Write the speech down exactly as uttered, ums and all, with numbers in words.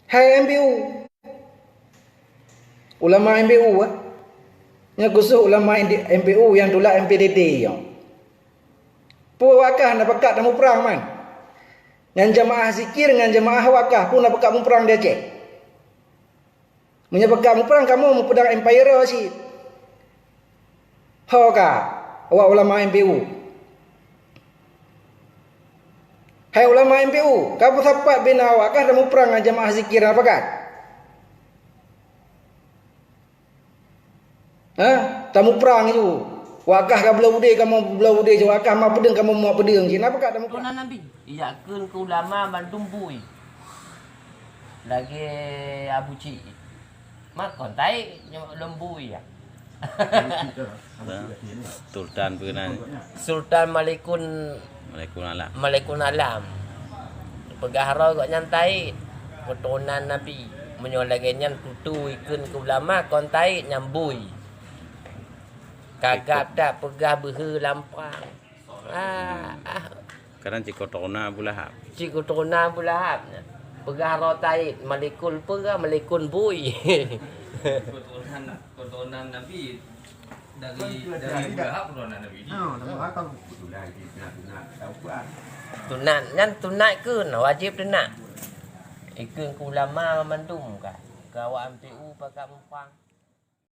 Hai M P U. Ulama M P U, eh. Nyoe khusus ulama M P U nyang tulak M P D D nyoe. Peue awak kah na pakat tamuprang man? Ngon jamaah zikir, ngon jamaah awak kah, peue na pakat muprang di Aceh? Meunyoe pakat muprang, kamoe mupeudong empire cit. Ho ka, awak ulama M P U. Hai ulama M P U, ka peusapat bina awak kah tamuprang ngon jamaah zikir na pakat? Ha? Tamuprang ju. Awak kah ka bloe udeb, kamoe bloe udeb ju. Awak kah ma peudeueng, kamoe ma peudeueng. Cit na pakat tamuprang? Tunan Nabi, ijak kheun keu ulama bandum bui. Lagèe Abu Cik. Makon taék nyoe lom bui ya. Sultan peue nan? Sultan Malikun Malikun Alam. Malikun Alam. Peugah roh gobnyan taék, keuturonan Nabi. Meunyoe lagèe nyan tutu ikheun keu ulama kon taék nyan bui. Kagab that peugah beuhe lam prang. Ah, ah. Kadang cit keuturonan Abu Lahab. Cit keuturonan Abu Lahab nyan. Peugah roh taék, Malikul peugah, Malikun bui. Keuturonan, keuturonan Nabi dari, dari Abu Lahab keuturonan Nabi. Ha, nama akal betul lah, itu nak, nak tahu kan. Sunat, nyan sunat kheun, wajéb sunat. Ikheun keu ulama mandum ka. Keu awak M P U pakat muprang.